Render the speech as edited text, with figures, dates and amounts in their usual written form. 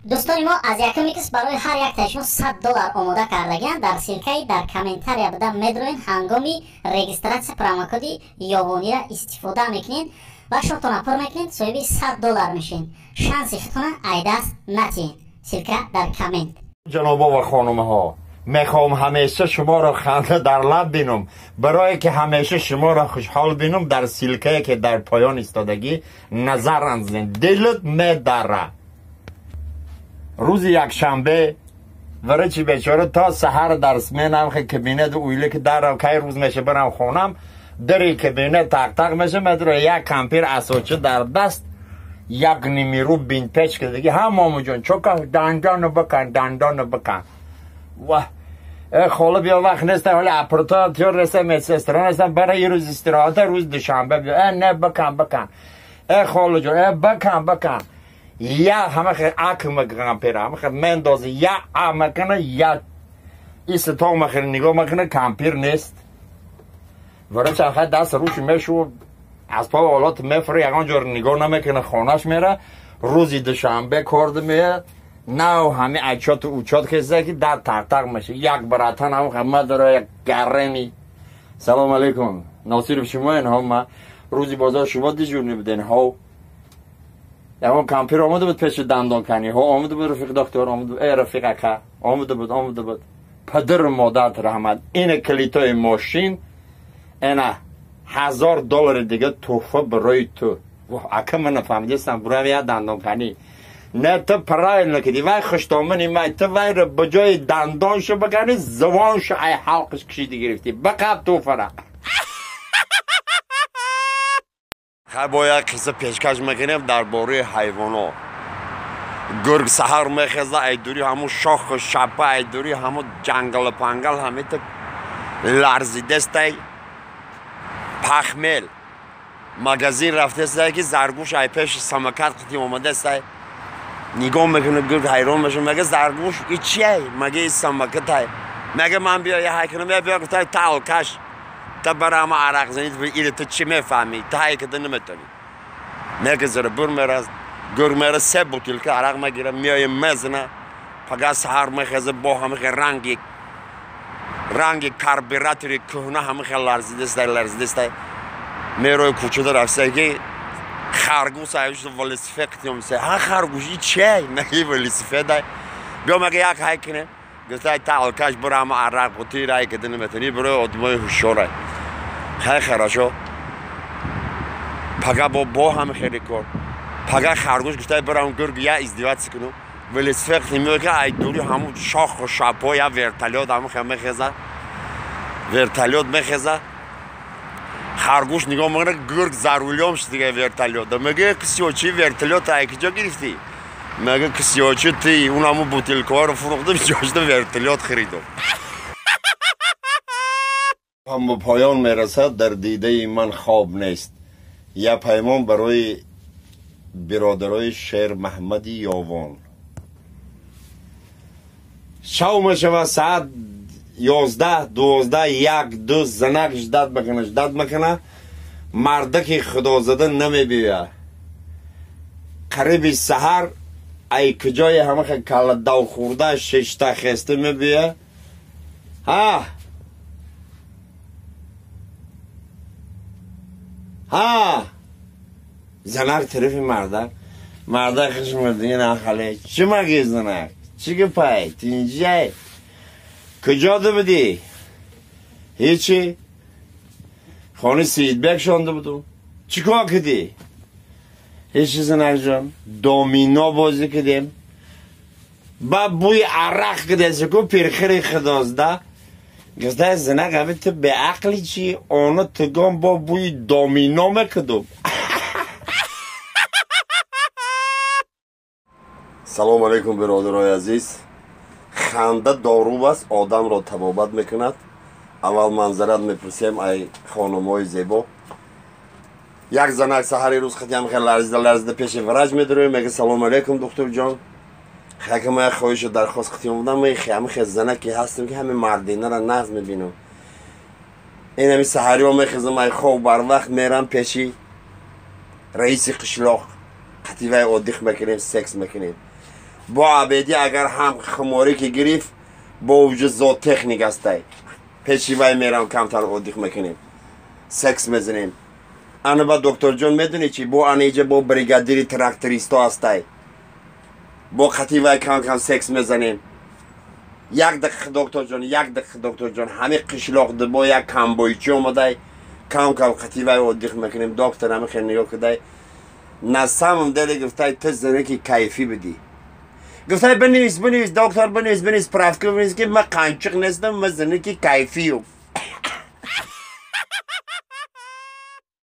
Дӯстони мо, аз якуми кис барои ҳар яктаи шумо $100 омода кардагианд. Дар ссылка и дар комментария буда медроен, ҳангоми регистрация промокоди Ёвонира истифода мекунед ва шотона пур мекунед, соҳиби $100 мешед. Шанси худтона айдаст натиҳед. Ссылка дар коммент. Ҷанобо ва хонумҳо, мехоҳам ҳамеша шуморо ханда дар лаб бинам. Барое ки ҳамеша шуморо хушҳол бинам, дар ссылка е ки дар поён истодагӣ назар андозед, дилат медара. Рӯзи якшанбе варачи бечора то саҳар дар сменам кабинет уйле ки дарав, кай рӯз меша барам хонам, дари кабинет тақ-тақ меша, медро як кампир асоча дар даст, як нимиру бинтпеч кардагӣ. Ҳа, момуҷон, чока дандону бикан, дандону бикан. Ва хола, биё, вақт нест, ҳоли аппаратура тиёр неста, медсестра нестам, бара и рӯз истироҳата, рӯзи душанбе биё. Э, не, бикан, бикан. Э, холаҷон, э, бикан, бикан. Я ҳама хел ак мекунам, пера ҳама хел мендози, я а мекуна, я иститоқ мехел, нигоҳ мекуна, кампир нест. Варача хай даст рӯш мешу, аз по олот мефура, ягон ҷор нигоҳ намекуна, хонаш мера. Рӯзи душанбе корд меяд, нав ҳами ачоту учот хеста ки дар тақтақ меша. Як братан ҳам ҳама дора, як гареми. Салом алейкум, Носиров шумоен? Ҳо, ма рӯзи бозор шумо дежурный буден? Ҳо. Ягон кампир омада буд пеши дандонканӣ? Ҳо, омада буд, рафиқ доктор омада буд. Э, рафиқ ака, омада буд, омада буд. Падару модарат раҳмат, ина калитои мошин, ина $1000 дига туҳфа барои ту. Ака, ман нафаҳмидастам, бурам я дандонканӣ. Не, ту правильно киди, вай хуштомани май, ту вайро ба ҷои дандоншо бикани, зувоншо ай ҳалқиш кишиди гирифтӣ. Бақаб туҳфара. Хай, бо як қисса пешкаш мекунем дар бораи ҳайвоно. Гург саҳар мехеза, ай дури ҳамун шоху шапа, ай дури ҳамун ҷангалу пангал ҳамита ларзидестай. Пахмел магазин рафтестай ки заргӯш ай пеши самокат қити омадестай. Нигоҳ мекуна гург, ҳайрон меша, мега: «Заргӯш, и чиай?» Мега: «И самокатай». Мега: «Ман биё я ҳай кунам». Я биё, гуфтай: «Та алкаш, та бара ама арақ занид, или ту чӣ мефаҳмӣ, та ҳай када наметонӣ». Мегазара, бур мера, гург мера, се бутилка арақ мегира, меоя, мезана. Пага саҳар мехеза, бо ҳамихе ранги ранги карбюратори кӯҳна ҳамихе ларзидестай, ларзидестай. Мерои кӯчада рафтай ки харгӯш аюш велосипед қитёмиса. Ҳа, харгӯш, и чиай? Меги: «Велосипедай, биё». Мега: «Як ҳай кунем». Гуфтай: «Та алкаш, бура ама арақ бутӣ рай када наметонӣ, бурои одамои ҳушёрай». Хай, хорошо. Пага бо ҳам хеле кор. Пага харгӯш гуфтай: «Бирам гург я издеваться кунам». Велосипед меояд, ай дури ҳамун шоху шапо я вертолёт ҳамун мехеза, вертолёт мехеза. Харгӯш нигоҳ мекунад, гург за рулём шудига вертолёта. Мега: «Кисёчи, вертолёт ай куҷо гирифтӣ?» Мега: «Кисёчи ти, он ҳамун бутилкаҳоро фурӯхтам, ҷошта вертолёт харидам». Ҳам ба поён мерасад. Дар дидаи ман хоб нест. Я паймон барои биродарои Шер Маҳмади Ёвон. Шав мешавад, саат 11, 12, 1, 2, занак ждать мекуна, ждать мекуна, мардаки худозада намебиёяд. Қариби саҳар ай куҷои ҳамаха калладав хӯрда шешта хеста мебиёяд. Ҳа, ҳа, занак тарафи мардак, мардак хишмардиги нахале. Чӣ маги, занак, чӣ гапай, тинҷай, куҷо будӣ? Ҳечи, хони Сиидбек шонда будум. Чӣ кор кардӣ? Ҳечи, занакҷон, домино бозӣ кардем. Ба бӯи арақ кардесику пирхири худозда. Гуфта: «Занак, ави ту беақли чӣ? Оно тигон бо бӯи домино мекардум». Салому алейкум, биродарои азиз. Ханда дору аст, одамро табобат мекунад. Аввал манзарат мепурсем ай хонумҳои зебо. Як занак саҳари рӯз хатиам хел ларзида ларзида пеши врач медароем. Мега: «Салому алейкум, духтурҷон, хакама як хоҳишу дархост хатиём будам. Ҳами хел занаке ҳастем ки ҳами мардинара нағз мебинам. Ин ҳами саҳариҳо мехезам ай хоб, барвақт мерам пеши раиси қишлоқ, қативай отдых мекунем, секс мекунем. Бо абеди агар ҳам хуморӣ ки гирифт, бо вуҷуд зоотехник ҳастай, пеши вай мерам, камтар отдых мекунем, секс мезанем. Ана ба докторҷон, медонӣ чи, бо аниҷа бо бригадири трактористо ҳастай, бо қати вай кам кам секс мезанем. Як дақиқа, докторҷон, як дақиқа, докторҷон. Ҳами қишлоқ бо як камбойчӣ омадай, кам кам қати вай отдых мекунем. Доктор ҳами хел нигоҳ кудай, на самом деле, гуфтай, ту зинаки кайфӣ будӣ. Гуфтай, бинавис, бинавис, доктор, бинавис, бинавис, справка бинавис, ки ман қанчиқ нестам, ман зинаки кайфию.